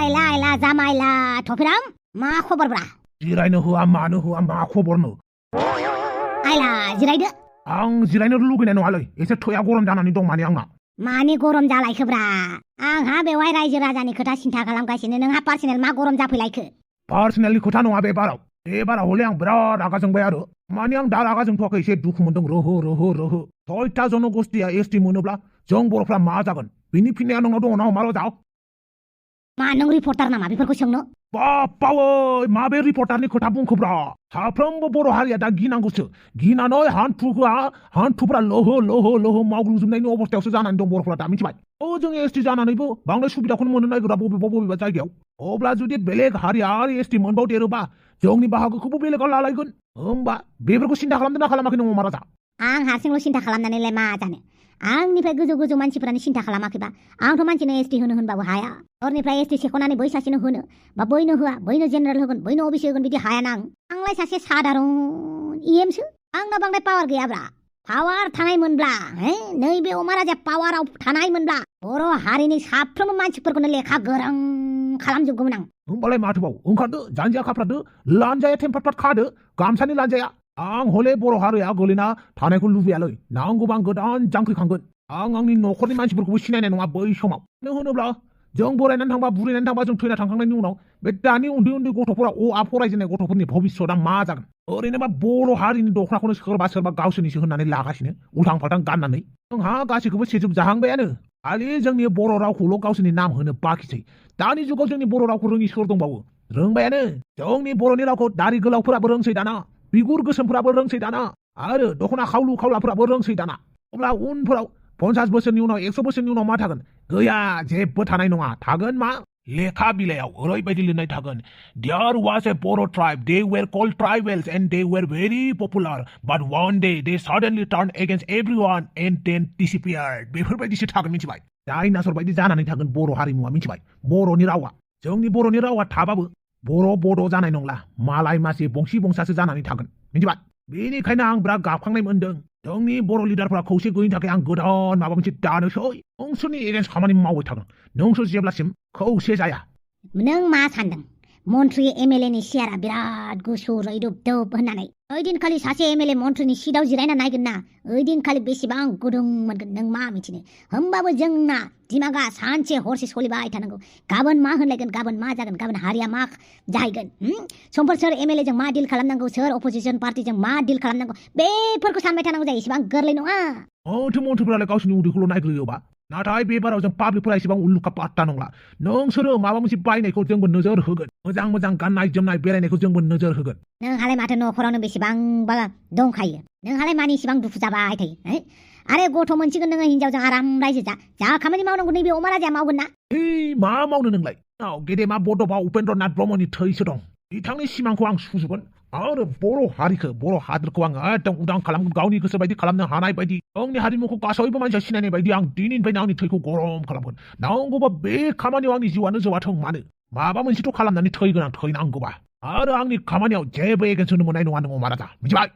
आइला आइला जामाइला थफिराम मा खबरब्रा जिरायनो होआ मानो होआ मा खबरनो आइला जिरायदो आं जिरायनो लुगैनाय नङालै एसे थैया गरम जानानै दं माने आंना मानि गरम जालायखोब्रा आंहा बेवहाय रायजो राजानि खोथा सिन्था खालामगासिनो नोंहा पार्सनेल मा गरम जाफैलायखो पार्सनेलनि खोथा नङा बे बाराव हले आं बिराद रागा जोंबाय आरो माने आं दा रागा जोंथ'वाखै एसे दुखु मोनदों रोहो 6टा जनगोष्ठिया एसटि मोनोब्ला जों बर'फ्रा मा जागोन बिनि फिननाया नोंनाव दङ ना मारो जाव मा नों रिपर्टार नामा बेफोरखौ सोंनो बापावै माबे रिपर्टारनि खोथा बुंखोब्रा साफ्रोमबो बर' हारिया दा गिनांगौसो गिनानै हान्थुफ्रा लोहो मावग्लुंजोबनायनि अबस्थायावसो जानानै दं बर'फ्रा दा मिथिबाय जों एसटि जानानैबो बांद्राय सुबिदाखौनो मोननो नागिरा बबेबा जायगायाव अब्ला जुदि बेलेग हारिया आरो एसटि मोनबावदेरोबा जोंनि बाहागोखौबो बेलेगाव लालायगोन होमबा बेफोरखौ सिन्था खालामदों ना खालामाखै नों महाराजा आं हारसिंल' सिन्था खालामनानैलाय मा जानो आंनिफ्राय गोजौ मानसिफोरानो सिन्था खालामाखैबा आंथ' मानसिनो एसटि होनबाबो हाया हरनिफ्राय एसटि सेख'नानै बै सासेनो होनो बा बैनो होआ बैनो जेनेरेल होगोन बैनो ओबिसि होगोन बिदि हायाना आंलाय सासे सादारन इएमसो आंनाव बांद्राय पावार गैयाब्रा पावार थानायमोनब्ला नैबे महाराजा पावाराव थानायमोनब्ला बर' हारिनि साफ्रोमबो मानसिफोरखौनो लेखा गोरों खालामजोबगौमोन आं होमबालाय माथोबाव ओंखारदो जानजिया खाफ्रादो लानजाया थेमफाट खादो गामसानि लानजाया आं हले बर' हारिया गोलैना थानायखौ लुबैयालै नांगौबा आं गोदान जांख्रिखांगोन आं आंनि न'खरनि मानसिफोरखौबो सिनायनाय नङा बै समाव मानो होनोब्ला जों बोरायनानै थांबा बुरैनानै थांबा जों थैना थांखांनायनि उनाव बे दानि उन्दै गथ'फोरा फरायजेननाय गथ'फोरनि भबिष्यतआ मा जागोन ओरैनोबा बर' हारिनि दख'नाखौनो सोरबा गावसोरनिसो होननानै लागासिनो उल्थां फाल्थां गाननानै जोंहा गासैखौबो सेजोब जाहांबायानो खालि जोंनि बर' रावखौल' गावसोरनि नाम होनो बाखिसै दानि जुगाव जोंनि बर' रावखौ रोङि सोर दंबावो रोंबायानो जोंनि बर'नि रावखौ दारि गोलावफोराबो रोंसै दाना बिगुर गोसोमफोराबो रोंसै दाना आरो दख'ना खावलाफोराबो रोंसै दाना अब्ला उनफोराव 50 बोसोरनि उनाव 100 बोसोरनि उनाव मा थागोन गैया जेबो थानाय नङा थागोन मा लेखा बिलाइयाव ओरैबायदि लिरनाय थागोन there was a Bodo' tribe they were called tribals and they were very popular but one day they suddenly turn against everyone and then disappeared बेफोरबायदिसो थागोन मिथिबाय डाइनासर बायदि जानानै थागोन बर' हारिमुवा मिथिबाय बर'नि रावा जोंनि बर'नि रावा थाबाबो बर' बड' जानाय नंला मालाय मासि बंसि बंसासो जानानै थागोन मिथिबाय बेनिखायनो आं बिराद गाबखांनाय मोनदों जोंनि बर' लिडारफोरा खौसे गैयिनि थाखाय आं गोदान माबा मोनसे दानोसै नोंसोरनि एगेन्स्ट खामानि मावबाय थागोन नोंसोर जेब्लासिम खौसे जाया नों मा सानदों मन्त्रि एमएलए नि सियारा बिराद गुसु रैदुब होननानै ओइदिनखालि सासे एमएलए मन्त्रिनि सिटआव जिरायना नायगोन ना ओइदिनखालि बेसेबां गुदुं मोनगोन नों मा मिथिनो होमबाबो जोंना दिमागा सानसे हरसे सलिबाय थानांगौ गाबोन मा होनलायगोन गाबोन मा जागोन गाबोन हारिया मा जाहैगोन समफोर सोर एमएलए जों मा डिल खालामनांगौ सोर अपोजिसन पार्टिजों मा डिल खालामनांगौ बेफोरखौ सानबाय थानांगौ जायो एसेबां गोरलै नङा मन्थ्रिफोरालाय गावसोरनि उदैखौल' नायग्रोयोबा नाथाय बे बाराव जों पाब्लिकफोरा एसेबां उल्लुखा पात्ता नंला नोंसोरो माबा मोनसे बायनायखौ जोंबो नोजोर होगोन मोजां गाननाय जोमनाय बेरायनायखौ जोंबो नोजोर होगोन नोंहालाय माथो न'खरावनो बेसेबांबा दंखायो नोंहालाय मानि इसेबां दुखु जाबाय थायो आरे गथ' मोनसिगोन नोङो हिनजावजों आराम रायजो जा खामानि मावनांगौ नैबे महाराजाया मावगोन ना मा मावनो नोंलाय गेदेमा बड'फा उपेन्द्रनाथ ब्रह्मनि थैसो दं बिथांनि सिमांखौ आं सुजुगोन आरो बर' हारिखौ बर' हादोरखौ आं एकदम उदां खालामगोन गावनि गोसो बायदि खालामनो हानाय बायदि गावनि हारिमुखौ गासैबो मानसिया सिनायनाय बायदि आं दिनैनिफ्रायनो आंनि थैखौ गरम खालामगोन नांगौबा बे खामानियाव आंनि जिउआनो जोबाथों मानो माबा मोनसेथ' खालामनानै थैगोन आं थैनांगौबा आरो आंनि खामानियाव जेबो एगेन्स्ट होनो मोननाय नङा नों महाराजा मिथिबाय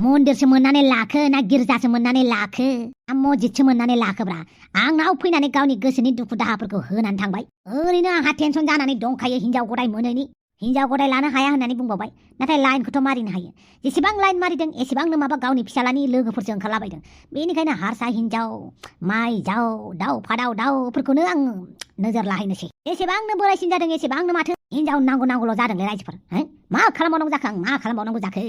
मन्दिरसो मोननानै लाखो ना गिर्जासो मोननानै लाखो ना मस्जिदसो मोननानै लाखोब्रा आंनाव फैनानै गावनि गोसोनि दुखु दाहाफोरखौ होनानै थांबाय ओरैनो आंहा टेनसन जानानै दंखायो हिनजाव गदाय मोनैनि हिनजाव गदाय लानो हाया होननानै बुंबावबाय नाथाय लाइनखौथ' मारिनो हायो जेसेबां लाइन मारिदों एसेबांनो माबा गावनि फिसालानि लोगोफोरजों ओंखारलाबायदों बेनिखायनो हारसा हिनजाव माइ जाव दाउ फादाव दाउफोरखौनो आं नोजोर लाहैनोसै एसेबांनो बोरायसिन जादों एसेबांनो माथो हिनजाव नांगौल' जादोंलै रायजोफोर मा खालामबावनांगौ जाखो आं मा खालामबावनांगौ जाखो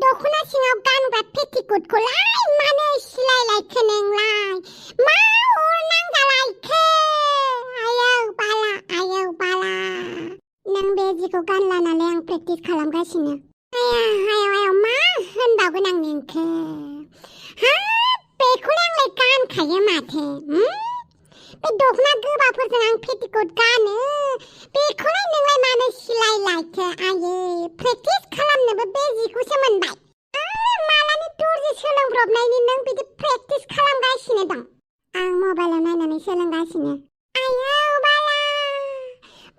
दख'ना सिङाव गानग्रा पेटिकटखौलाय मानो सिलायलायखो नोंलाय मा अरनांजालायखो आयौ बाला नों बे जिखौ गानला नालाय आं प्रेक्टिस खालामगासिनो आयौ मा होनबावगोन आं नोंखो बेखौलाय आंलाय गानखायो माथो बे दख'ना गोबाफोरजों आं पेटिकट गानो बेखौलाय नोंलाय मानो सिलायलायखो आयै प्रेक्टिस खालामनोबो बे जिखौसो मोनबाय मालानि दर्जि सोलोंब्रबनायनि नों बिदि प्रेक्टिस खालामगासिनो दं आं मबाइलाव नायनानै सोलोंगासिनो आयौ बाला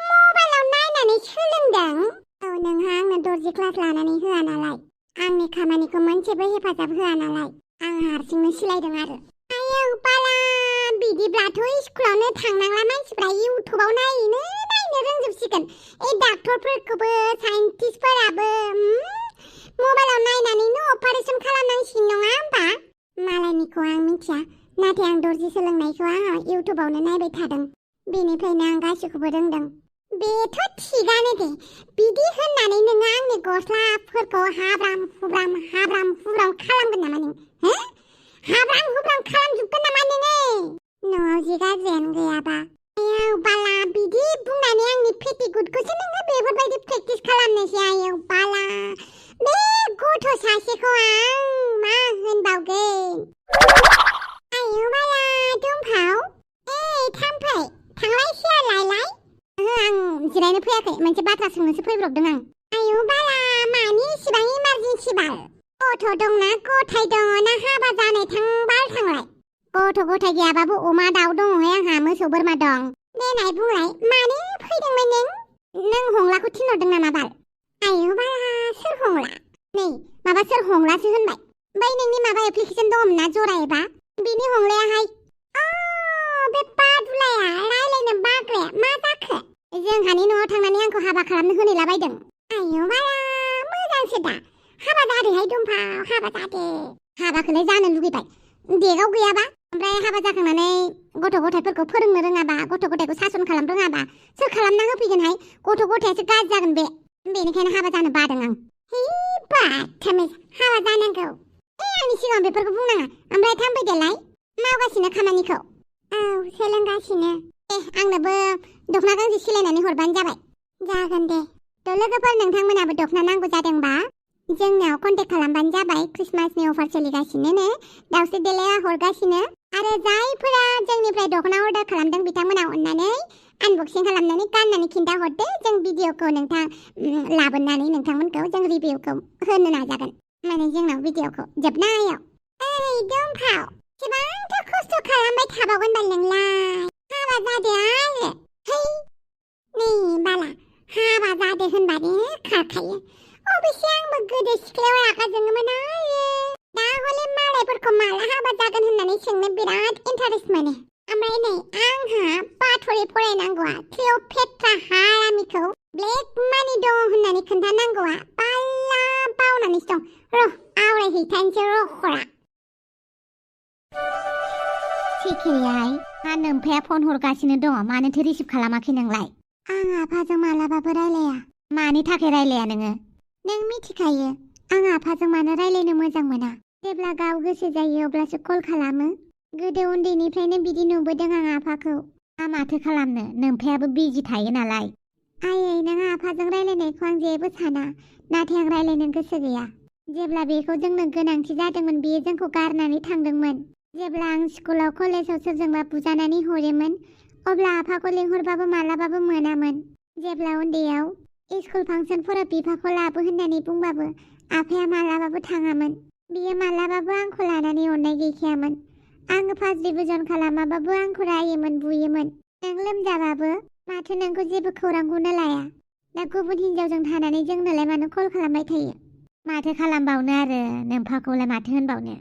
मबाइलाव नायनानै सोलोंदों औ नोंहा आंनो दर्जि क्लास लानानै होआ नालाय आंनि खामानिखौ मोनसेबो हेफाजाब होआ नालाय आं हारसिंनो सिलायदों आरो आयौ बाला बिदिब्लाथ' स्कुलावनो थांनांला मानसिफ्रा इउटुबाव नायनो रोंजोबसिगोन डाक्टरफोरखौबो साइन्टिस्टफोराबो मबाइलाव नायनानैनो अपारेशन खालामनांसिगोन नङा होमबा मालायनिखौ आं मिथिया नाथाय आं दर्जि सोलोंनायखौ आंहा इउटुबावनो नायबाय थादों बेनिफ्रायनो आं गासैखौबो रोंदों बेथ' थिगानो दे बिदि होननानै नोङो आंनि गस्लाफोरखौ हाब्राम हुब्राम खालामगोन नामा नों हाब्राम हुब्राम खालामजोबगोन नामा नोङो न'आव जि गाज्रियानो गैयाबा आयौ बाला बिदि बुंनानै आंनि पेटिकुटखौसो नोङो बेफोरबायदि प्रेक्टिस खालामनोसै आयौ बाला बे गथ' सासेखौ आं मा होनबावगोन आयौ बाला दुम्फाव थाम्फै थांलाय सियार लायलाय आं जिरायनो फैयाखै मोनसे बाथ्रा सोंनोसो फैब्रबदों आं आयौ बाला मानि इसिबां इमारजेन्सि बाल गथ' दंना गथाय दङ ना हाबा जानाय थांबाल थांलाय गथ' गथाय गैयाबाबो अमा दाउ दङहाय आंहा मोसौ बोरमा दं देनाय बुंलाय मानो फैदोंमोन नों हंलाखौ थिनहरदों नामा बाल आयौ बाला सोर हंला नै माबा सोर हंलासो होनबाय बै नोंनि माबा एप्लिकेसन दङमोन ना जरा एबा बिनि हंलायाहाय बे बादुलाया रायलायनो बाग्राया मा जाखो जोंहानि न'आव थांनानै आंखौ हाबा खालामनो होनैलाबायदों आयौ बाला मोजांसो दा हाबा जादोहाय दुम्फाव हाबा जादो हाबाखौलाय जानो लुगैबाय देगाव गैयाबा ओमफ्राय हाबा जाखांनानै गथ' गथायफोरखौ फोरोंनो रोङाबा गथ' गथायखौ सासन खालामनो रोङाबा सोर खालामना होफैगोनहाय गथ' गथायासो गाज्रि जागोन बेनिखायनो हाबा जानो बादों आं बाथामिज हाबा जानांगौ आंनि सिगाङाव बेफोरखौ बुंनाङा ओमफ्राय थांफै देलाय मावगासिनो खामानिखौ औ सोलोंगासिनो आंनोबो दख'ना गांसे सिलायनानै हरबानो जाबाय जागोन दे थ' लोगोफोर नोंथांमोनाबो दख'ना नांगौ जादोंबा जोंनाव कन्टेक्ट खालामबानो जाबाय क्रिसमासनि अफार सोलिगासिनो दाउसे देलाया हरगासिनो आरो जायफोरा जोंनिफ्राय दख'ना अर्डार खालामदों बिथांमोना अननानै आनबक्सिं खालामनानै गाननानै खिन्थाहरदो जों भिडिअखौ लाबोनानै नोंथांमोनखौ जों रिभिउखौ होनो नाजागोन माने जोंनाव भिडिअखौ जोबनायाव ओइ दुम्फाव एसेबांथ' खस्थ' खालामबाय थाबावगोन बाल नोंलाय हाबा जादो आरो नै बाला हाबा जादो होनबानो खारखायो अबेसे आंबो गोदो सिख्लायाव रागा जोङोमोन आरो दा हले मालायफोरखौ माला हाबा जागोन होननानै सोंनो बिराद इन्टारेस्ट मोनो ओमफ्राय नै आंहा बाथ'रि फरायनांगौआ क्लिअपेट्रा हारामिखौ ब्लेक मानि दं होननानै खोन्थानांगौआ बाला बावनानैसो दं र' आवरायहैथानोसै रख'रा सिखिरियाहाय मा नोम्फाया फन हरगासिनो दङ मानोथो रिसिभ खालामाखै नोंलाय आं आफाजों मालाबाबो रायलाया मानि थाखाय रायलाया नोङो नों मिथिखायो आं आफाजों मानो रायलायनो मोजां मोना जेब्ला गाव गोसो जायो अब्लासो कल खालामो गोदो उन्दैनिफ्रायनो बिदि नुबोदों आं आफाखौ माथो खालामनो नोम्फायाबो बिजि थायो नालाय आयै नों आफाजों रायलायनायखौ आं जेबो साना नाथाय आं रायलायनो गोसो गैया जेब्ला बेखौ जोंनो गोनांथि जादोंमोन बियो जोंखौ गारनानै थांदोंमोन जेब्ला आं स्कुलाव कलेजाव सोरजोंबा बुजानानै हरोमोन अब्ला आफाखौ लिंहरबाबो मालाबाबो मोनामोन जेब्ला उन्दैयाव स्कुल फांसनफोराव बिफाखौ लाबो होननानै बुंबाबो आफाया मालाबाबो थाङामोन बियो मालाबाबो आंखौ लानानै अननाय गैखायामोन आङो फार्स्ट डिभिजन खालामाबाबो आंखौ रायोमोन बुयोमोन नों लोमजाबाबो माथो नोंखौ जेबो खौरांखौनो लाया दा गुबुन हिनजावजों थानानै जोंनोलाय मानो कल खालामबाय थायो माथो खालामबावनो आरो नोम्फाखौलाय माथो होनबावनो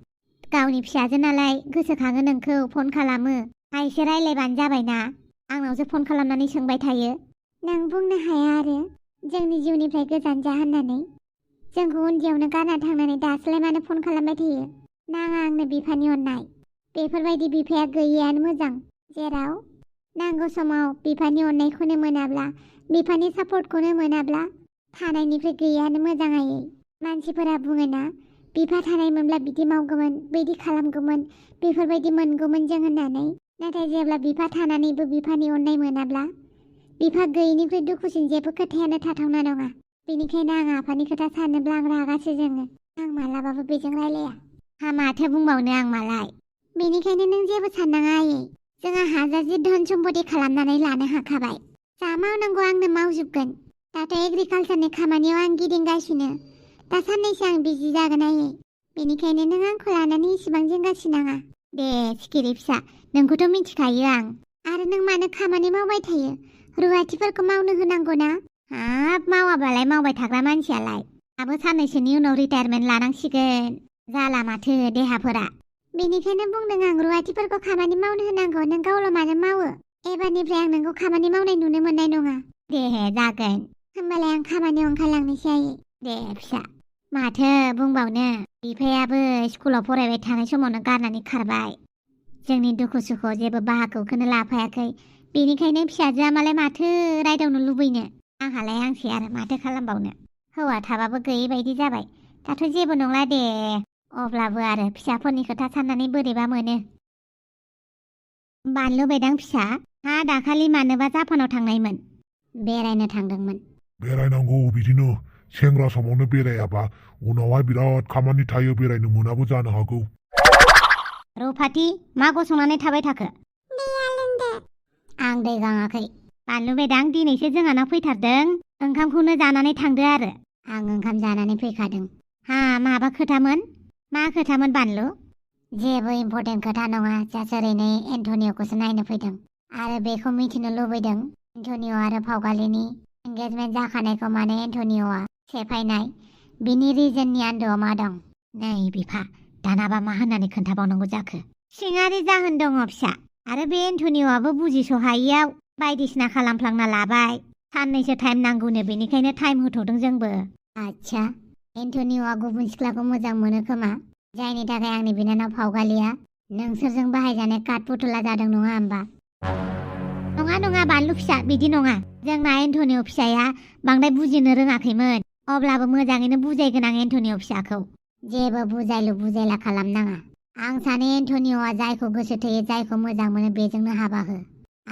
गावनि फिसाजो नालाय गोसोखाङो नोंखौ फन खालामो एसे रायलायबानो जाबायना आंनावसो फन खालामनानै सोंबाय थायो नों बुंनो हाया आरो जोंनि जिउनिफ्राय गोजान जा होननानै जोंखौ उन्दैयावनो गारना थांनानै दासोलाय मानो फन खालामबाय थायो नाङा आंनो बिफानि अननाय बेफोरबायदि बिफाया गैयैयानो मोजां जेराव नांगौ समाव बिफानि अननायखौनो मोनाब्ला बिफानि सापर्टखौनो मोनाब्ला थानायनिफ्राय गैयानो मोजाङायै मानसिफोरा बुङोना बिफा थानायमोनब्ला बिदि मावगौमोन बिदि खालामगौमोन बेफोरबायदि मोनगौमोन जों होननानै नाथाय जेब्ला बिफा थानानैबो बिफानि अननाय मोनाब्ला बिफा गैयैनिख्रुइ दुखुसिन जेबो खोथायानो थाथावना नङा बेनिखायनो आं आफानि खोथा सानोब्ला आं रागासो जोङो आं मालाबाबो बेजों रायलाया माथो बुंबावनो आं मालाय बेनिखायनो नों जेबो साननाङा आयै जोंहा हाजारजि धोन सम्पति खालामनानै लानो हाखाबाय जा मावनांगौ आंनो मावजोबगोन दाथ' एग्रिकालचारनि खामानियाव आं गिदिंगासिनो दा साननैसो आं बिजि जागोन आयै बेनिखायनो नों आंखौ लानानै इसिबां जिंगासिनाङा दे सिखिरि फिसा नोंखौथ' मिथिखायो आं आरो नों मानो खामानि मावबाय थायो रुवाथिफोरखौ मावनो होनांगौ ना हाब मावाबालाय मावबाय थाग्रा मानसियालाय आबो साननैसोनि उनाव रिटायारमेन्ट लानांसिगोन जाला माथो देहाफोरा बेनिखायनो बुंदों आं रुवाथिफोरखौ खामानि मावनो होनांगौ नों गावल' मानो मावो एबारनिफ्राय आं नोंखौ खामानि मावनाय नुनो मोननाय नङा दे जागोन होमबालाय आं खामानियाव ओंखारलांनोसै आयै दे फिसा माथो बुंबावनो बिफायाबो स्कुलाव फरायबाय थानाय समावनो गारनानै खारबाय जोंनि दुखु सुखुआव जेबो बाहागोखौनो लाफायाखै बेनिखायनो फिसाजोआ मालाय माथो रायदावनो लुबैनो आंहालाय आंसै आरो माथो खालामबावनो हौवा थाबाबो गैयै बायदि जाबाय दाथ' जेबो नंला दे अब्लाबो आरो फिसाफोरनि खोथा साननानै बोरैबा मोनो बानलु बेदां फिसा हा दाखालि मानोबा जापानाव थांनायमोन बेरायनो थांदोंमोन बेरायनांगौ बिदिनो सेंग्रा समावनो बेरायाबा उनावहाय बिराद खामानि थायो बेरायनो मोनाबो जानो हागौ रुफाथि मा गसंनानै थाबाय थाखो आं दै गाङाखै बानलु बेदां दिनैसो जोंहानाव फैथारदों ओंखामखौनो जानानै थांदो आरो आं ओंखाम जानानै फैखादों हा माबा खोथामोन मा खोथामोन बानलु जेबो इम्पर्टेन्ट खोथा नङा जास्ट ओरैनो एन्टनिय'खौसो नायनो फैदों आरो बेखौ मिथिनो लुबैदों एन्टनिय' आरो फावगालिनि एंगेजमेन्ट जाखानायखौ माने एन्टनिय'आ सेफायनाय बिनि रिजननि आन्दोआव मा दं नै बिफा दानाबा मा होननानै खोन्थाबावनांगौ जाखो सिङारि जाहोन दङ फिसा आरो बे एन्टनिय'आबो बुजिस'हायियाव बायदिसिना खालामफ्लांना लाबाय साननैसो टाइम नांगौनो बेनिखायनो टाइम होथ'दों जोंबो आच्छा एन्टनिय'आ गुबुन सिख्लाखौ मोजां मोनो खोमा जायनि थाखाय आंनि बिनानाव फावगालिया नोंसोरजों बाहायजानाय काट फुथुला जादों नङा होमबा नङा नङा बानलु फिसा बिदि नङा जोंना एन्टनिय' फिसाया बांद्राय बुजिनो रोङाखैमोन अब्लाबो मोजाङैनो बुजायगोन आं एन्टनिय' फिसाखौ जेबो बुजायलु बुजायला खालामनाङा आं सानो एन्टनिय'आ जायखौ गोसो थोयो जायखौ मोजां मोनो बेजोंनो हाबा हो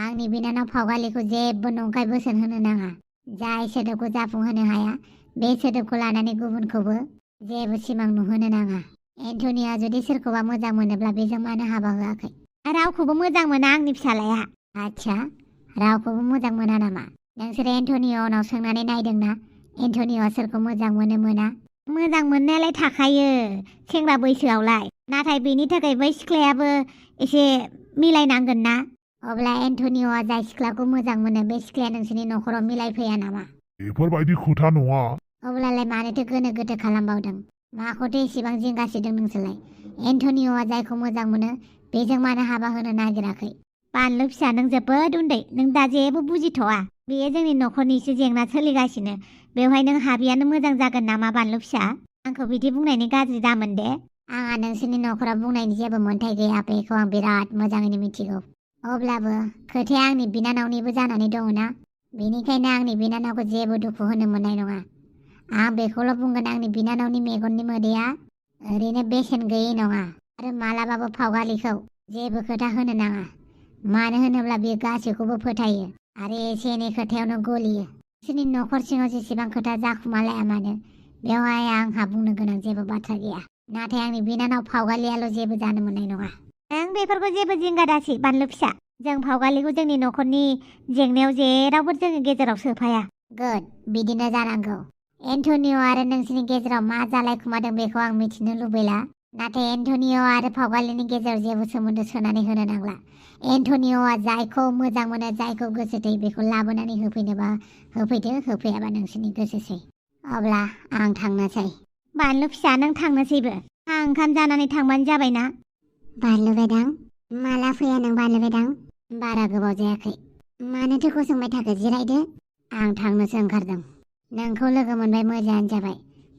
आंनि बिनानाव फावगालिखौ जेबो नंखाय बोसोन होनो नाङा जाय सोदोबखौ जाफुंहोनो हाया बे सोदोबखौ लानानै गुबुनखौबो जेबो सिमां नुहोनो नाङा एन्टनिय'आ जुदि सोरखौबा मोजां मोनोब्ला बेजों मानो हाबा होआखै रावखौबो मोजां मोना आंनि फिसालाया आच्छा रावखौबो मोजां मोना नामा नोंसोर एन्टनिय'नाव सोंनानै नायदोंना एन्टनिय'आ सोरखौ मोजां मोनो मोना मोजां मोननायालाय थाखायो सेंग्रा बैसोआवलाय नाथाय बेनि थाखाय बै सिख्लायाबो एसे मिलायनांगोन ना अब्ला एन्टनिय'आ जाय सिख्लाखौ मोजां मोनो बे सिख्लाया नोंसोरनि न'खराव मिलायफैया नामा बेफोरबायदि खोथा नङा अब्लालाय मानोथो गोनो गोथो खालामबावदों माखौथो एसेबां जिंगासिदों नोंसोरलाय एन्टनिय'आ जायखौ मोजां मोनो बेजों मानो हाबा होनो नागिराखै बानलु फिसा नों जोबोद उन्दै नों दा जेबो बुजिथ'वा बेयो जोंनि न'खरनि एसे जेंना सोलिगासिनो बेवहाय नों हाबियानो मोजां जागोन नामा बानलु फिसा आंखौ बिदि बुंनायनि गाज्रि दामोन दे आंहा नोंसोरनि न'खराव बुंनायनि जेबो मोन्थाय गैया बेखौ आं बिराद मोजाङैनो मिथिगौ अब्लाबो खोथाया आंनि बिनानावनिबो जानानै दङ ना बेनिखायनो आंनि बिनानावखौ जेबो दुखु होनो मोननाय नङा आं बेखौल' बुंगोन आंनि बिनानावनि मेगननि मोदैया ओरैनो बेसेन गैयै नङा आरो मालाबाबो फावगालिखौ जेबो खोथा होनो नाङा मानो होनोब्ला बियो गासैखौबो फोथायो आरो एसे एनै खोथायावनो गलियो बिसोरनि न'खर सिङाव जेसेबां खोथा जाखुमालाया मानो बेवहाय आंहा बुंनो गोनां जेबो बाथ्रा गैया नाथाय आंनि बिनानाव फावगालियाल' जेबो जानो मोननाय नङा नों बेफोरखौ जेबो जिंगा दासि बानलु फिसा जों फावगालिखौ जोंनि न'खरनि जेंनायाव जेरावबो जोङो गेजेराव सोफाया गुड बिदिनो जानांगौ एन्टनिय' आरो नोंसोरनि गेजेराव मा जालायखुमादों बेखौ आं मिथिनो लुबैला नाथाय एन्टनिय' आरो फावगालिनि गेजेराव जेबो सोमोन्दो सोनानै होनो नांला एन्टनिय'आ जायखौ मोजां मोनो जायखौ गोसो थोयो बेखौ लाबोनानै होफैनोबा होफैदो होफैयाबा नोंसोरनि गोसोसै अब्ला आं थांनोसै बानलु फिसा नों थांनोसैबो आं ओंखाम जानानै थांबानो जाबायना बानलु बेदां माला फैया नों बानलु बेदां बारा गोबाव जायाखै मानोथो गसंबाय थाखो जिरायदो आं थांनोसो ओंखारदों नोंखौ लोगो मोनबाय मोजाङानो जाबाय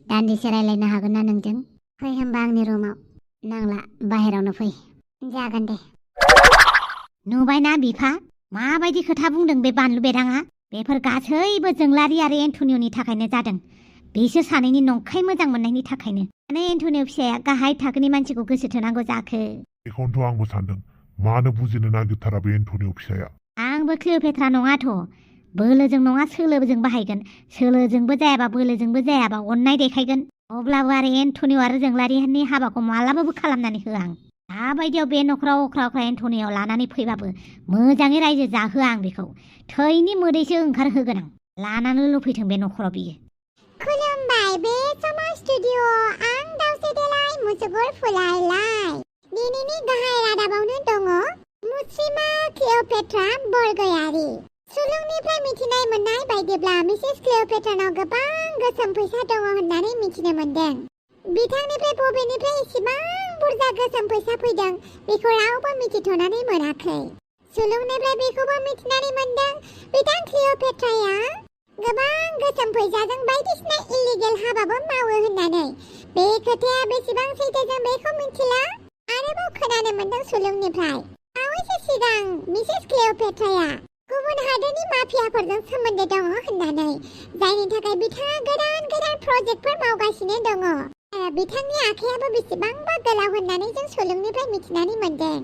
दान्दिसे रायलायनो हागोन ना नोंजों फै होमबा आंनि रुमाव नांला बाहेरावनो फै जागोन दे नुबायना बिफा माबायदि खोथा बुंदों बे बानलु बेदाङा बेफोर गासैबो जोंलारि आरो एन्टनिय'नि थाखायनो जादों बिसोर सानैनि नंखाय मोजां मोननायनि थाखायनो माने एन्टनिय' फिसाया गाहाय थाखोनि मानसिखौ गोसो थोनांगौ जाखो बेखौनोथ' आंबो सानदों मानो बुजिनो नागिरथारा बे एन्टनिय' फिसाया आंबो क्लिअपेट्रा नङाथ' बोलोजों नङा सोलोजों बाहायगोन सोलोजोंबो जायाबा बोलोजोंबो जायाबा अननाय देखायगोन अब्लाबो आरो एन्टनिय' आरो जोंलारिनि हाबाखौ मालाबाबो खालामनानै होआ आं दाबायदियाव बे न'खराव अख्रा अख्रा एन्टनिय'आव लानानै फैबाबो मोजाङै रायजो जाहोआ आं बेखौ थैनि मोदैसो ओंखारहोगोन आं लानानै लुफैथों बे न'खराव बियो खुलुमबाय बे समाव स्टुडिअ' आं दावसे देलाय मुसुगुर फुलायलाय दिनैनि गाहाय रादाबावनो दङ मुस्रिमा क्लिअपेट्रा बरगयारि सुलुंनिफ्राय मिथिनाय मोननाय बायदिब्ला मिसेस क्लिय'पेट्रानाव गोबां गोसोम फैसा दङ होननानै मिथिनो मोनदों। बिथांनिफ्राय बबेनिफ्राय एसेबां बुरजा गोसोम फैसा फैदों बेखौ रावबो मिथिथ'नानै मोनाखै। सुलुंनिफ्राय बेखौबो मिथिनानै मोनदों बिथां क्लिय'पेट्राया गोबां गोसोम फैसाजों बायदिसिना इलिगेल हाबाबो मावो होननानै। बे खोथाया बेसेबां सैथो जों बेखौ मिथिला। आरोबाव खोनानो मोनदों सुलुंनिफ्राय बावैसो सिगां मिसेस क्लिय'पेट्राया गुबुन हादोरनि माफियाफोरजों सोमोन्दो दङ होननानै, जायनि थाखाय बिथाङा गोदान गोदान प्रजेक्टफोर मावगासिनो दङ। बिथांनि आखायाबो बेसेबांबा गोलाव होननानै जों सुलुंनिफ्राय मिथिनानै मोनदों।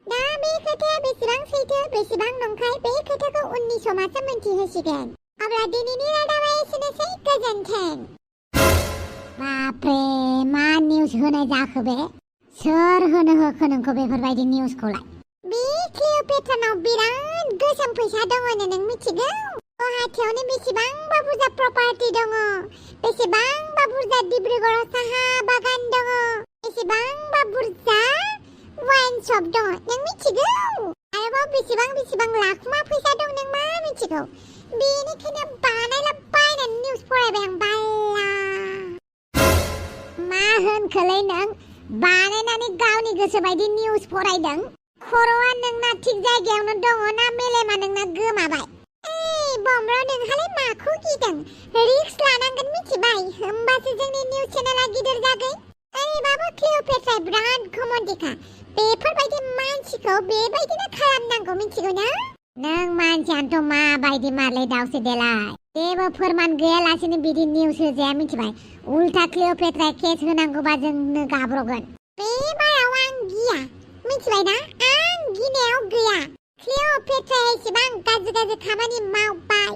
दा बे खोथाया बेसेबां सैथो बेसेबां नंखाय बे खोथाखौ उननि समासो मिन्थिहोसिगोन। अब्ला दिनैनि रादाबा एसेनोसै, गोजोन्थों। बापरे, मा निउस होनाय जाखो बे? सोर होनो होखो नोंखौ बेफोरबायदि निउसखौलाय? बे क्लिय'पेट्रानाव बिराद गोसोम फैसा दङनो नों मिथिगौ? गुवाहाटीयावनो बेसेबांबा बुरजा प्रपार्टि दङ, बेसेबांबा बुरजा डिब्रुगड़आव साहा बागान दङ, बेसेबांबा बुरजा वाइन शप दङ नों मिथिगौ? आरोबाव बेसेबां लाख मा फैसा दं नों मा मिथिगौ? बेनिखायनो बानायला बायनानै निउस फरायबाय आं बाल्ला। मा होनखोलै नों? बानायनानै गावनि गोसो बायदि निउस फरायदों? खर'आ नोंना थिग जायगायावनो दङ ना मेलेमा नोंना गोमाबाय? बमब्र, नोंहालाय माखौ गिदों? रिक्स लानांगोन मिथिबाय, होमबासो जोंनि निउस चेनेला गिदिर जागोन। ओरैबाबो क्लिय'पेट्राया बिराद घमण्डिखा। बेफोरबायदि मानसिखौ बेबायदिनो खालामनांगौ मिथिगौ ना? नों मानसियानोथ' माबायदि मारलै दावसे देलाय? जेबो फोरमान गैयालासेनो बिदि निउस होजाया मिथिबाय। उल्था क्लिय'पेट्राया केस होनांगौबा जोंनो गाब्रगोन। बे बाराव आं गिया मिथिबाय ना? आं गिनायाव गैया। क्लिय'पेट्राया एसेबां गाज्रि खामानि मावबाय।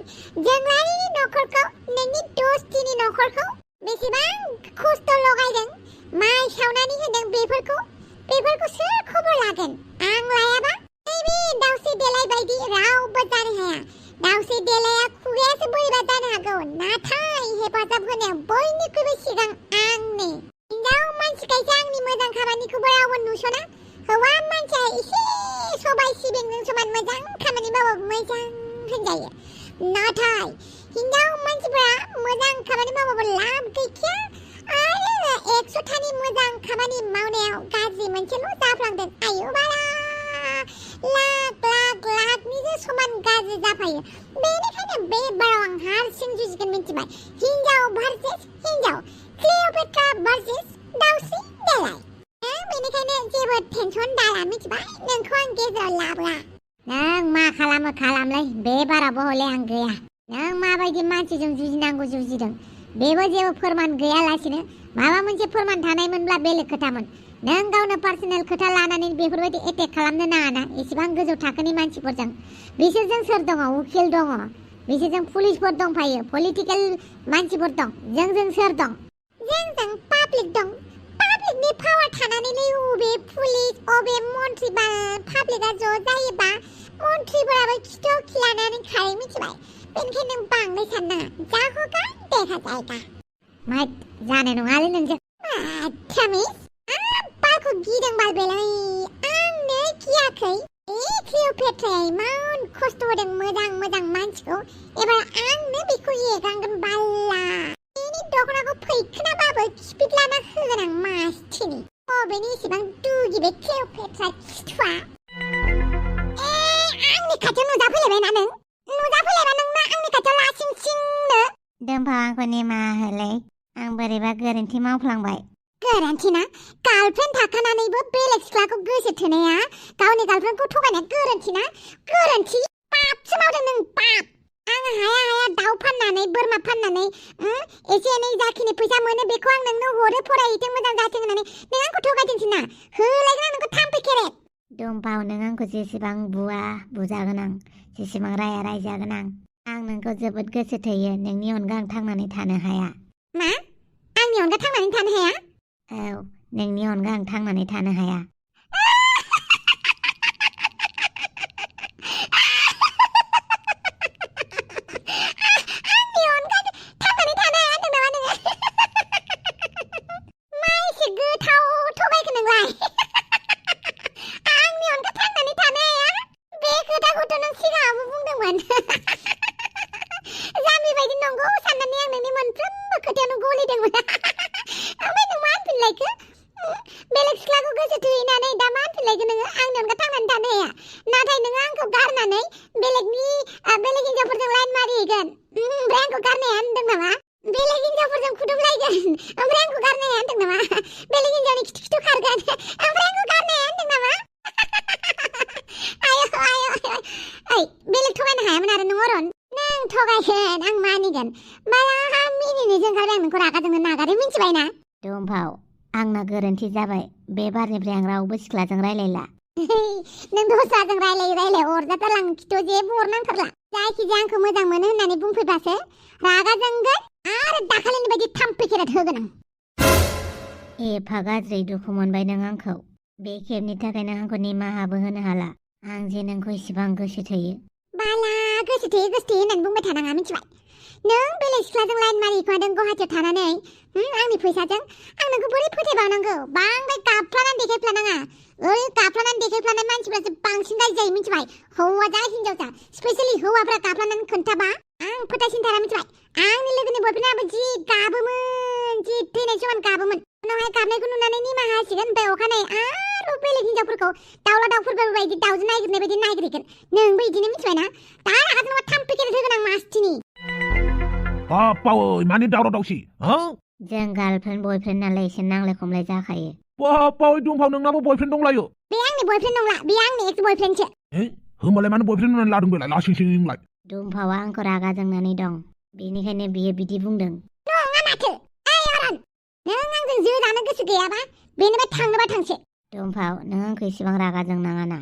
जोंलारिनि नखरखौ, नोंनि दस्तिनि नखरखौ बेसेबां खस्थ' लगायदों, माइ सावनानै होदों, बेफोरखौ सोर खबर लागोन? आं लायाबा नैबे दावसे देलाय बायदि रावबो जानो हाया। दावसे देलाया खुगायासो बोरैबा जानो हागौ, नाथाय हेफाजाब होनायाव बयनिख्रुइबो सिगां आंनो। हिनजाव मानसिखायसो आंनि मोजां खामानिखौबो रावबो नुस'ना। हौवा मानसिया एसे सबाय सिबिंजों समान मोजां खामानि मावबाबो मोजां होनजायो। नाथाय हिनजाव मानसिफोरा मोजां खामानि मावबाबो लाब गैखाया। आरो 100थानि मोजां खामानि मावनायाव गाज्रि मोनसेल' जाफ्लांदों। आयु बाला, लाखनिजों समान गाज्रि जाफायो। बेनिखायनो बे बाराव आं हारसिं जुजिगोन मिथिबाय। हिनजाव भार्सेस हिनजाव, क्लिय'पेट्रा भार्सेस दावसे देलाय। बेनिखायनो जेबो टेनसन दाला मिथिबाय, नोंखौ आं गेजेराव लाबोआ। नों मा खालामो खालामलै, बे बारावबो हले आं गैया। नों माबायदि मानसिजों जुजिनांगौ जुजिदों, बेबो जेबो फोरमान गैयालासेनो। माबा मोनसे फोरमान थानायमोनब्ला बेलेग खोथामोन। नों गावनो पार्सनेल खोथा लानानै बेफोरबायदि एटेक खालामनो नाङाना एसेबां गोजौ थाखोनि मानसिफोरजों। बिसोरजों सोर दङ? उकिल दङ, बिसोरजों पुलिसफोर दंफायो, पलिटिकेल मानसिफोर दं। जोंजों सोर दं? जोंजों पाब्लिक दं। पाब्लिकनि पावार थानानैलाय अबे पुलिस अबे मन्त्रि बा पाब्लिकआ ज' जायोबा मन्त्रिफोराबो खिथु खिलानानै खायो मिथिबाय। बेनिखायनो नों बांद्राय साननाङा, जा होगा देखा जायगा। माइट जानाय नङालै नोंजों। प्रमिस? बालखौ गिदों बालबेलै, आंनो गियाखै। क्लिय'पेट्राया इमान खस्थ' होदों मोजां मानसिखौ, एबार आंनो बेखौ एगांगोन बाल्ला। बेनि दख'नाखौ फैखोनाबाबो खिपिदलाना होगोन आं मासथिनि। अबेनि इसेबां दुगि बे क्लिय'पेट्रा खिथुआ। आंनि खाथियाव नुजाफैलायबायना नों? नुजाफैलायबा नोंना आंनि खाथियाव लासिंसिंनो। दोम्फाव आंखौ निमाहा होलै, आं बोरैबा गोरोन्थि मावफ्लांबाय। गोरोन्थि ना? गार्लफ्रेन्ड थाखानानैबो बेलेग सिख्लाखौ गोसो थोनाया, गावनि गार्लफ्रेन्डखौ थगायनाया गोरोन्थि ना? गोरोन्थि? पापसो मावदों नों, पाप। आं हाया दाउ फाननानै बोरमा फाननानै एसे एनै जाखिनि फैसा मोनो बेखौ आं नोंनो हरो, फरायहैथों मोजां जाथों होननानै नों आंखौ थगायदोंसै ना? होलायगोन आं नोंखौ थाम्फै खेरेब। दुम्पाव, नों आंखौ जेसेबां बुवा बुजागोन आं, जेसेबां राया रायजागोन आं नोंखौ जोबोद गोसो थोयो। नोंनि अनगा आं थांनानै थानो हाया। मा? आंनि अनगा थांनानै थानो हाया? औ, नोंनि अनगा आं थांनानै थानो हाया। आंनि अनगा थांनानै थानो हाया? बे खोथाखौथ' नों सिगाङावबो बुंदोंमोन। फैदोंमोन ओमफ्राय नों मा होनफिनलायखो बेलेग सिख्लाखौ गोसो थोहैनानै दा मा होनफिनलायखो नोङो आंनि अनगा थांनानै थानो हाया नाथाय नोङो आंखौ गारनानै बेलेग हिनजावफोरजों लाइन मारिहैगोन ओमफ्राय आंखौ गारनो हाया होनदों नामा बेलेग हिनजावफोरजों खुदुमलायगोन ओमफ्राय आंखौ गारनो हाया होनदों नामा बेलेग हिनजावनि खिथु खारगोन ओमफ्राय आंखौ गारनो हाया होनदों नामा आय बेलेग थगायनो हायामोन आरो नों अरन नों थगायगोन आं मानिगोन माला मिनिनोसो ओंखारबाय आं नोंखौ रागा जोंनो नागारै मिन्थिबायना दुम्फाव आंना गोरोन्थि जाबाय बे बारनिफ्राय आं रावबो सिख्लाजों रायलायला नों दस्राजों रायलाय अरजाथारला आं खिथु जेबो हरनांथारला जायखिजाया आंखौ मोजां मोनो होननानै बुंफैबासो रागा जोंगोन आरो दाखालिनि बायदि थाम्फै खेराद होगोन आं एफा गाज्रि दुखु मोनबाय नों आंखौ बे खेबनि थाखाय नों आंखौ निमाहाबो होनो हाला आं जे नोंखौ इसेबां गोसो थोयो बाला गोसो थोयो होननानै बुंबाय थानाङा मिथिबाय नों बेलेग सिख्लाजों लाइन मारिखोदों गुवाहाटियाव थानानै आंनि फैसाजों आं नोंखौ बोरै फोथायबावनांगौ बांद्राय गाबफ्लानानै देखायफ्लानाङा ओरै गाबफ्लानानै देखायफ्लानाय मानसिफ्रासो बांसिन गाज्रि जायो मिथिबाय हौवा जा हिनजावसा स्पेशेलि हौवाफ्रा गाबफ्लानानै खोन्थाबा आं फोथायसिनथारा मिथिबाय आंनि लोगोनि बयफ्रेन्डआबो जि गाबोमोन जि थैनाय समान गाबोमोन उनावहाय गाबनायखौ नुनानै निमाहा होसिगोन ओमफ्राय अखानायै आरो बेलेग हिनजावफोरखौ दाउला दाउफोरबो बायदि दाउजों नागिरनाय बायदि नागिरगोन नोंबो बिदिनो मिथिबायना दा रागा जोंबा थाम्फै खेराद होगोन आं मासथिनि बापावै मानि दावराव दावसि जों गार्लफ्रेन्ड बयफ्रेन्ड नालाय एसे नांलाय खमलाय जाखायो बापावै दुम्फाव नोंनाबो बयफ्रेन्ड दंलायो बे आंनि बयफ्रेन्ड नंला बे आंनि एक्स बयफ्रेन्डसो होमबालाय मानो बयफ्रेन्ड होननानै लादों बेलाय लासिंसिंलाय दुम्फावा आंखौ रागा जोंनानै दं बेनिखायनो बियो बिदि बुंदों नङा माथो ओइ अरन नों आंजों जो जानो गोसो गैयाबा बेनिफ्राय थांनोबा थांसै दुम्फाव नों आंखौ इसेबां रागा जोंनाङा ना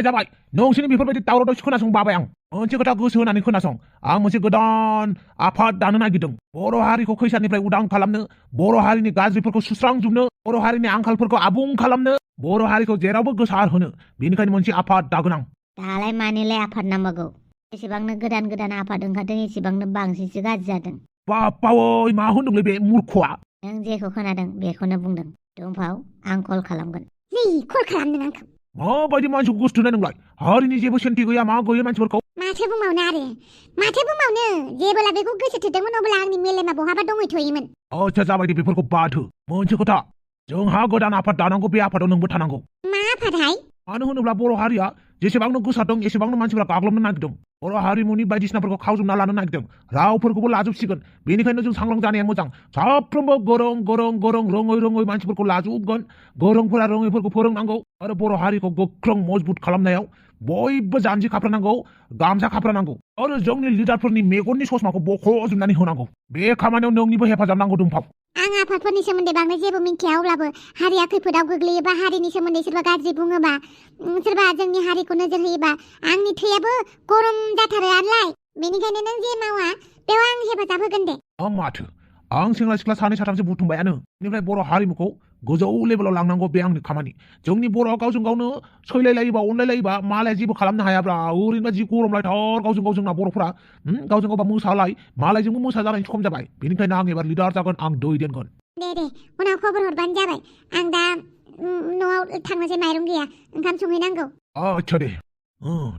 जाबाय नोंसोरनि बेफोरबायदि दावराव दावसि खोनासं बाबाय आं मोनसे खोथा गोसो होनानै खोनासं आं मोनसे गोदान आफाद दानो नागिरदों बर' हारिखौ खैसारनिफ्राय उदां खालामनो बर' हारिनि गाज्रिफोरखौ सुस्रांजोबनो बर' हारिनि आंखालफोरखौ आबुं खालामनो बर' हारिखौ जेरावबो गोसार होनो बेनिखायनो मोनसे आफाद दागोन आं दालाय मानिलाय आफाद नांबावगौ एसेबांनो गोदान आफाद ओंखारदों एसेबांनो बांसिनसो गाज्रि जादों बापावै मा होनदोंलै बे मुर्खआ नों जेखौ खोनादों बेखौनो बुंदों दुम्फाव आं कल खालामगोन कल खालामदों आंखौ माबायदि मानसिखौ गोसोथोनाय नोंलाय हारिनि जेबो सेन्टि गैया मा गैया मानसिफोरखौ माथो बुंबावनो जेबोला बेखौ गोसो थोदोंमोन अब्ला आंनि मेलेमा बहाबा दंहैथ'योमोन आच्छा जाबाय दे बेफोरखौ बाथो मोनसे खोथा जोंहा गोदान आफाद दानांगौ बे आफादाव नोंबो थानांगौ मा आफादहाय मानो होनोब्ला बर' हारिया जेसेबांनो गोसारदों एसेबांनो मानसिफ्रा गाग्लोबनो नागिरदों बर' हारिमुनि बायदिसिनाफोरखौ खावजोबना लानो नागिरदों रावफोरखौबो लाजोबसिगोन बेनिखायनो जों सांग्रां जानाया मोजां साफ्रोमबो गोरों रोङै मानसिफोरखौ लाजोबगोन गोरोंफोरा रोङैफोरखौ फोरोंनांगौ आरो बर' हारिखौ गोख्रों मजबुत खालामनायाव बयबो जानजि खाफ्रानांगौ गामसा खाफ्रानांगौ आरो जोंनि लिडारफोरनि मेगननि ससमाखौ बख'जोबनानै होनांगौ बे खामानियाव नोंनिबो हेफाजाब नांगौ दुम्फाव आं आफादफोरनि सोमोन्दै बांद्राय जेबो मिन्थिया अब्लाबो हारिया खैफोदाव गोग्लैयोबा हारिनि सोमोन्दै सोरबा गाज्रि बुङोबा सोरबा जोंनि हारिखौ नोजोर होयोबा आंनि थैयाबो गरम जाथारो आरोलाय बेनिखायनो नों जे मावा बेयाव आं हेफाजाब होगोन दे माथो आं सेंग्रा सिख्ला सानै साथामसो बुथुमबायानो बेनिफ्राय बर' हारिमुखौ गोजौ लेभेलाव लांनांगौ बे आंनि खामानि जोंनि बर'आ गावजों गावनो सैलायलायोबा अनलायलायोबा मालाया जेबो खालामनो हायाब्रा ओरैनोबा जि गरमलायथार गावजों गाव जोंना बर'फोरा गावजों गावबा मोसालाय मालायजोंबो मोसा जानायनि खम जाबाय बेनिखायनो आं एबार लिडार जागोन आं दैदेनगोन दे उनाव खबर हरबानो जाबाय आं दा न'आव थांनोसै माइरं गैया ओंखाम संहैनांगौ आच्छा दे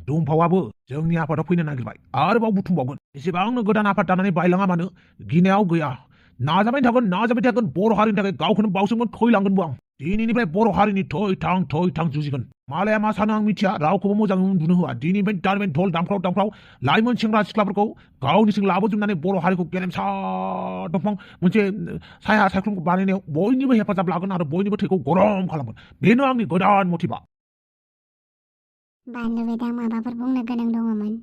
दुम्फावाबो जोंनि आफादाव फैनो नागिरबाय आरोबाव बुथुमबावगोन एसेबांनो गोदान आफाद दानानै बायलाङा मानो गिनायाव गैया नाजाबाय थागोन बर' हारिनि थाखाय गावखौनो बावसोमगोन थैलांगोनबो आं दिनैनिफ्राय बर' हारिनि थै थां जुजिगोन मालाया मा सानो आं मिथिया रावखौबो मोजाङै उन्दुनो होआ दिनैनिफ्राय दानिफ्राय ढोल दामफ्राव लाइमोन सेंग्रा सिख्लाफोरखौ गावनिसिम लाबोजोबनानै बर' हारिखौ गेरेमसा दंफां मोनसे साया सायख्लुमखौ बानायनायाव बयनिबो हेफाजाब लागोन आरो बयनिबो थैखौ गरम खालामगोन बेनो आंनि गोदान मटिभा बानलु बेदां माबाफोर बुंनो गोनां दङमोन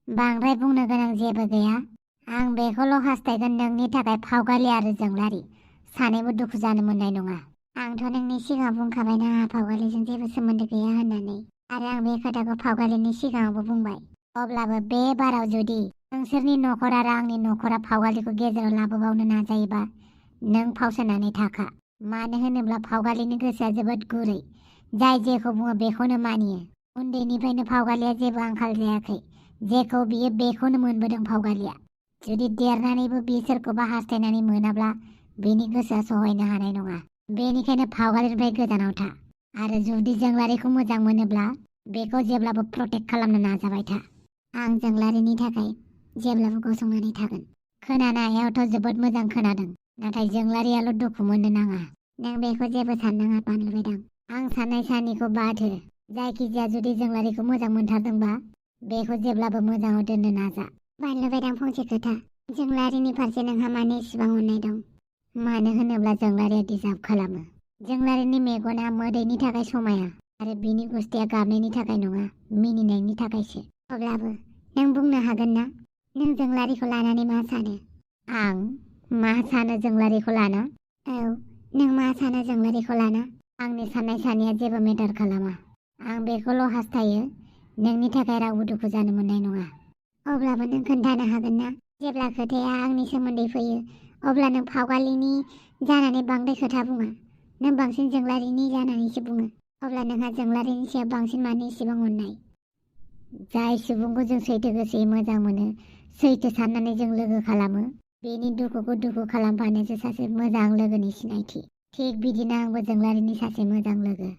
बांद्राय बुंनो गोनां जेबो गैया आं बेखौल' हास्थायगोन नोंनि थाखाय फावगालि आरो जोंलारि सानैबो दुखु जानो मोननाय नङा आंथ' नोंनि सिगाङाव बुंखाबायना फावगालिजों जेबो सोमोन्दो गैया होननानै आरो आं बे खोथाखौ फावगालिनि सिगाङावबो बुंबाय अब्लाबो बे बाराव जुदि नोंसोरनि न'खर आरो आंनि न'खरा फावगालिखौ गेजेराव लाबोबावनो नाजायोबा नों फावसायनानै थाखा मानो होनोब्ला फावगालिनि गोसोआ जोबोद गुरै जाय जेखौ बुङो बेखौनो मानियो उन्दैनिफ्रायनो फावगालिया जेबो आंखाल जायाखै जेखौ बियो बेखौनो मोनबोदों फावगालिया जुदि देरनानैबो बे सोरखौबा हास्थायनानै मोनाब्ला बेनि गोसोआ सहायनो हानाय नङा बेनिखायनो फावगालिनिफ्राय गोजानाव था आरो जुदि जोंलारिखौ मोजां मोनोब्ला बेखौ जेब्लाबो प्रटेक्ट खालामनो नाजाबाय था आं जोंलारिनि थाखाय जेब्लाबो गसंनानै थागोन खोनानायावथ' जोबोद मोजां खोनादों नाथाय जोंलारियाल' दुखु मोननो नाङा। नों बेखौ जेबो साननाङा बानलु बेदां। आं साननाय सानिखौ बाद हो। जायखिजाया जुदि जोंलारिखौ मोजां मोनथारदोंबा बेखौ जेब्लाबो मोजाङाव दोननो नाजा। बानलु बेदां फंसे खोथा। जोंलारिनि फारसे नोंहा मानो इसिबां अननाय दं? मानो होनोब्ला जोंलारिया डिजार्भ खालामो। जोंलारिनि मेगना मोदैनि थाखाय समाया आरो बिनि गुस्थिया गाबनायनि थाखाय नङा, मिनिनायनि थाखायसो। अब्लाबो नों बुंनो हागोन ना नों जोंलारिखौ लानानै मा सानो? आं मा सानो जोंलारिखौ लाना? औ, नों मा सानो जोंलारिखौ लाना? आंनि साननाय सानैया जेबो मेटार खालामा। आं बेखौल' हास्थायो नोंनि थाखाय रावबो दुखु जानो मोननाय नङा। अब्लाबो नों खोन्थानो हागोन ना जेब्ला खोथाया आंनि सोमोन्दै फैयो अब्ला नों फावगालिनि जानानै बांद्राय खोथा बुङा। नों बांसिन जोंलारिनि जानानैसो बुङो। अब्ला नोंहा जोंलारिनि सायाव बांसिन मानो इसेबां अननाय? जाय सुबुंखौ जों सैथो गोसोयै मोजां मोनो, सैथो साननानै जों लोगो खालामो, बेनि दुखुखौ दुखु खालामफानोसो सासे मोजां लोगोनि सिनायथि। थिग बिदिनो आंबो जोंलारिनि सासे मोजां लोगो।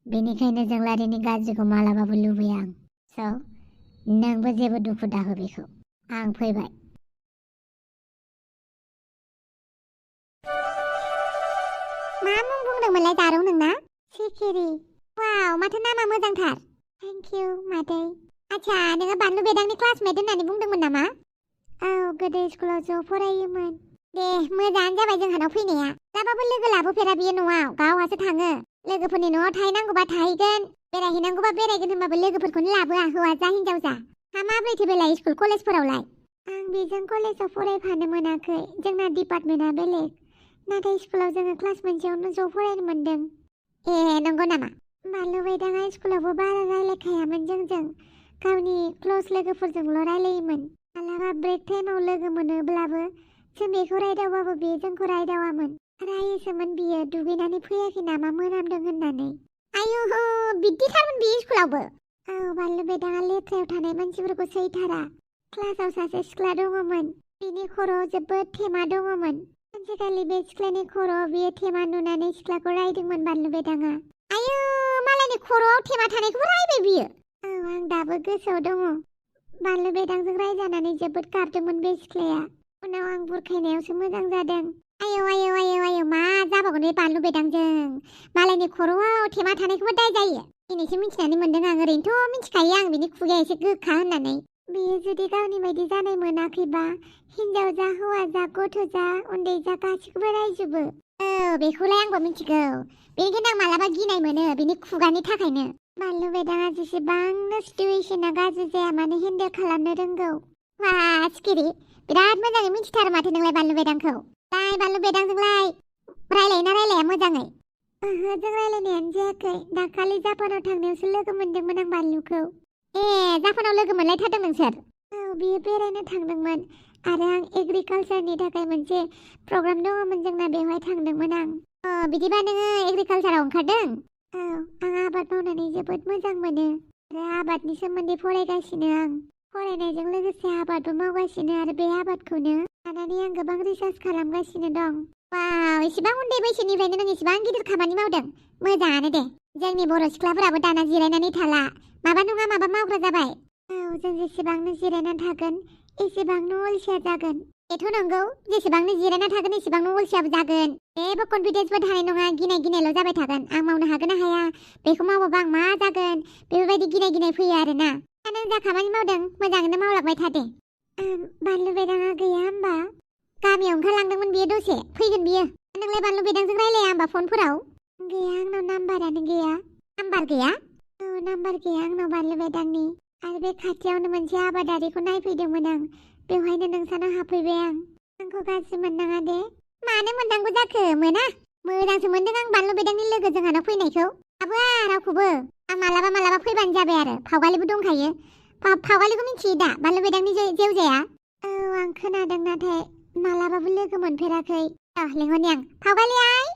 बेनिखायनो जोंलारिनि गाज्रिखौ मालाबाबो लुबैया आं। स' नोंबो जेबो दुखु दाहो बेखौ। आं फैबाय। मा मुं बुंदोंमोनलाय जारौ नोंना? सिखिरि। वाव, माथो नामा मोजांथार। थेंक इउ मादै। आच्छा, नोङो बानलु बेदांनि क्लासमेट होननानै बुंदोंमोन नामा? औ, गोदो स्कुलाव ज' फरायोमोन। दे, मोजाङानो जाबाय जोंहानाव फैनाया। दाबाबो लोगो लाबोफेरा बियो न'आव, गावहासो थाङो। लोगोफोरनि न'आव थाहैनांगौबा थाहैगोन, बेरायहैनांगौबा बेरायगोन, होनबाबो लोगोफोरखौनो लाबोआ, हौवा जा हिनजाव जा। हा माब्रैथो बेलाय स्कुल कलेजफोरावलाय? आं बेजों कलेजाव फरायफानो मोनाखै, जोंना डिपार्टमेन्टआ बेलेग। नाथाय स्कुलाव जोङो क्लास मोनसेयावनो ज' फरायनो मोन्दों। ए, नंगौ नामा? बानलु बेदाङा स्कुलावबो बारा रायलायखायामोन जोंजों, गावनि क्ल'स लोगोफोरजोंल' रायलायोमोन। मालाबा ब्रेक टाइमाव लोगो मोनोब्लाबो जों बेखौ रायदावबाबो बियो जोंखौ रायदावामोन। रायोसोमोन बियो दुगैनानै फैयाखै नामा मोनामदों होननानै। आयु, बिदिथारमोन बियो स्कुलावबो? औ, बानलु बेदाङा लेथ्रायाव थानाय मानसिफोरखौ सैथारा। क्लासाव सासे सिख्ला दङमोन, बिनि खर'आव जोबोद थेमा दङमोन। सानसेखालि बे सिख्लानि खर'आव बियो थेमा नुनानै सिख्लाखौ रायदोंमोन बानलु बेदाङा। आयु, मालायनि खर'आव थेमा थानायखौबो रायबाय बियो? औ, आं दाबो गोसोआव दङ। बानलु बेदांजों रायजानानै जोबोद गाबदोंमोन बे सिख्लाया। उनाव आं बुरखायनायावसो मोजां जादों। आयौ आयौ आयौ आयौ, मा जाबावगोन बे बानलु बेदांजों? मालायनि खर'आव थेमा थानायखौबो दाय जायो। दिनैसो मिथिनानै मोनदों आं। ओरैनोथ' मिथिखायो आं बिनि खुगाया एसे गोखा होननानै। बेयो जुदि गावनि बायदि जानाय मोनाखैबा हिनजाव जा, हौवा जा, गथ' जा, उन्दै जा गासिखौबो रायजोबो। औ, बेखौलाय आंबो मिथिगौ। बेनिखायनो आं मालाबा गिनाय मोनो बिनि खुगानि थाखायनो। बानलु बेदाङा जेसेबांनो सिटुएशना गाज्रि जाया मानो हेन्डेल खालामनो रोंगौ। वा, सिखिरि, बिराद मोजाङै मिथिथारो माथो नोंलाय बानलु बेदांखौ। लाय, बानलु बेदांजोंलाय रायलायोना रायलाया मोजाङै? ओहो, जों रायलायनायानो जायाखै। दाखालि जापानाव थांनायावसो लोगो मोनदोंमोन आं बानलुखौ। ए, जापानाव लोगो मोनलायथारदों नोंसोर? औ, बियो बेरायनो थांदोंमोन आरो आं एग्रिकालचारनि थाखाय मोनसे प्रग्राम दङमोन जोंना, बेवहाय थांदोंमोन आं। बिदिबा नोङो एग्रिकालचाराव ओंखारदों? औ, आं आबाद मावनानै जोबोद मोजां मोनो आरो आबादनि सोमोन्दै फरायगासिनो आं। फरायनायजों लोगोसे आबादबो मावगासिनो आरो बे आबादखौनो लानानै आं गोबां रिसार्च खालामगासिनो दं। वाव, इसिबां उन्दै बैसोनिफ्रायनो नों इसिबां गिदिर खामानि मावदों। मोजाङानो दे। जोंनि बर' सिख्लाफोराबो दाना जिरायनानै थाला, माबा नङा माबा मावग्रा जाबाय। औ, जों जेसेबांनो जिरायनानै थागोन एसेबांनो अलसिया जागोन। बेथ' नंगौ, जेसेबांनो जिरायना थागोन एसेबांनो अलसियाबो जागोन। जेबो कनफिडेन्सबो थानाय नङा, गिनाय गिनायल' जाबाय थागोन। आं मावनो हागोन ना हाया, बेखौ मावाबा आं मा जागोन, बेफोरबायदि गिनाय गिनाय फैयो आरोना। नों जा खामानि मावदों मोजाङैनो मावलांबाय था दे। बानलु बेदाङा गैया होमबा? गामियाव ओंखारलांदोंमोन बियो दसे, फैगोन बियो। नोंलाय बानलु बेदांजों रायलाया होमबा फनफोराव? गैया, आंनाव नाम्बारानो गैया। नाम्बार गैया? औ, नाम्बार गैया आंनाव बानलु बेदांनि। आरो बे खाथियावनो मोनसे आबादारिखौ नायफैदोंमोन आं, बेवहायनो नोंसानाव हाबफैबाय आं। आंखौ गाज्रि मोननाङा दे। मानो मोननांगौ जाखो? मोना, मोजांसो मोनदों आं बानलु बेदांनि लोगो जोंहानाव फैनायखौ। लाबोआ रावखौबो। आं मालाबा मालाबा फैबानो जाबाय आरो, फावगालिबो दंखायो। फावगालिखौ मिथियो दा, बानलु बेदांनि जेवजाया? औ, आं खोनादों, नाथाय मालाबाबो लोगो मोनफेराखै। लिंहरनि आं। फावगालि आइ?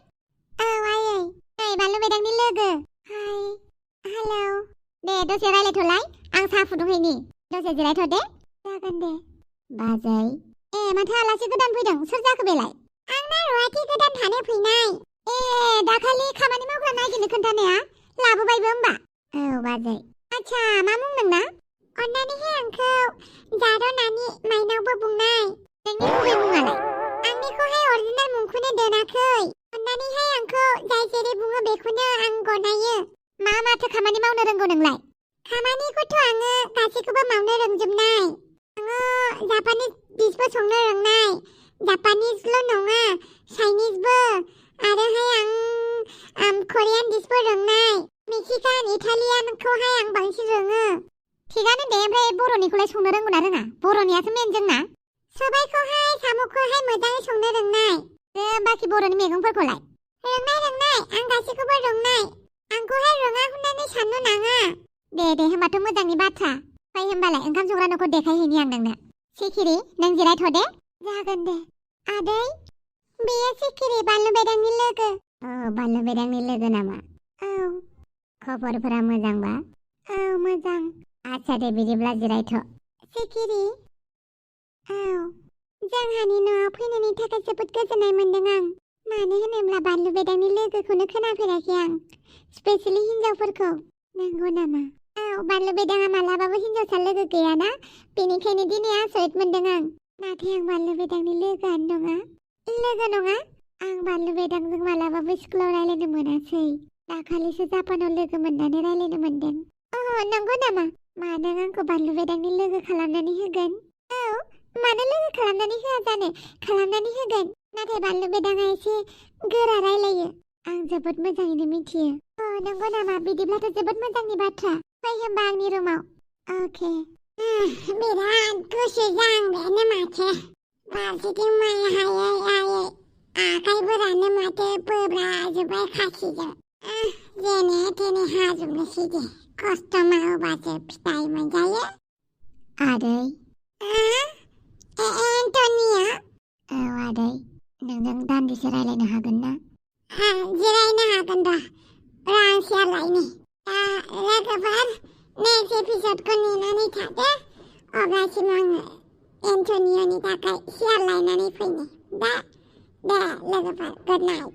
औ, आयै। नै बानलु बेदांनि लोगो। हाय। हेलौ। दे दसे रायलायथ'लाय, आं साहा फुदुंहैनि। दसे जिरायथ' दे। जागोन दे। बाजै। ए, माथो आलासि गोदान फैदों? सोर जाखो बेलाय? आंना रुवाथि गोदान थानो फैनाय। ए, दाखालि खामानि मावग्रा नागिरनो खोन्थानाया लाबोबायबो होमबा? औ, बाजै। आच्छा, मा मुं नोंना? अन्नानैहाय आंखौ जारौ नानि माइनावबो बुंनाय। नोंनि गुबै मुङालाय? आंनि खामानिखौहाय अरिजिनेल मुंखौनो दोनाखै अन्नानैहाय आंखौ जाय जेरै बुङो बेखौनो आं गनायो मा माथो खामानि मावनो रोंगौ नोंलाय खामानिखौथ' आङो गासैखौबो मावनो रोंजोबनाय आङो जापानिस डिशबो संनो रोंनाय जापानिसल' नङा चाइनिसबो आरोहाय आं करियान डिशबो रोंनाय मेक्सिकान इटालियानखौहाय आं बांसिन रोङो थिगानो दे ओमफ्राय बर'निखौलाय संनो रोंगौ ना रोङा बर'नियासो मेन जोंना सबायखौहाय साम'खौहाय मोजाङै संनो रोंनाय बाखि बर'नि मैगंफोरखौलाय रोंनाय आं गासैखौबो रोंनाय आंखौहाय रोङा होननानै साननो नाङा दे होमबाथ' मोजांनि बाथ्रा फै होमबालाय ओंखाम संग्रा न'खौ देखायहैनि आं नोंनो सिखिरि नों जिरायथ' दे जागोन दे आदै बेयो सिखिरि बानलु बेदांनि लोगो बानलु बेदांनि लोगो नामा औ खबरफोरा मोजांबा औ मोजां आच्छा दे बिदिब्ला जिरायथ' सिखिरि औ जोंहानि न'आव फैनायनि थाखाय जोबोद गोजोननाय मोन्दों आं मानो होनोब्ला बानलु बेदांनि लोगोखौनो खोनाफेराखै आं स्पेसियेलि हिन्जावफोरखौ नंगौ नामा औ बानलु बेदाङा मालाबाबो हिन्जावसा लोगो गैयाना बेनिखायनो दिनै आसरित मोन्दों आं नाथाय आं बानलु बेदांनि लोगोआनो नङा आं बानलु बेदांजों मालाबाबो स्कुलाव रायलायनो मोनासै दाखालिसो जापानाव लोगो मोननानै रायलायनो मोन्दों नंगौ नामा मानो आंखौ बानलु बेदांनि लोगो खालामनानै होगोन औ मानो लोगो खालामनानै होआ जानो खालामनानै होगोन नाथाय बानलु बेदाङा एसे गोरा रायलायो आं जोबोद मोजाङैनो मिथियो नंगौ नामा बिदिब्लाथ' जोबोद मोजांनि बाथ्रा फै होमबा आंनि रुमाव अके बिराद गुसु जाहांबायानो माथो फारसेथिं माइ हायै आखाइफोरानो माथो बोब्राजोब्बाय खासिजों जेने थेने हाजोबनोसै दे खस्थ' मावबासो फिथाइ मोनजायो आदै एन्टनिया औ आदै नोंजों दान्दिसे रायलायनो हागोन ना जिरायनो हागोन र' आं सियार लायनि लोगोफोर नेक्स्ट एपिसडखौ नेनानै थादो अब्लासिम आङो एन्टनियानि थाखाय सियार लायनानै फैनि दे लोगोफोर गुड नाइट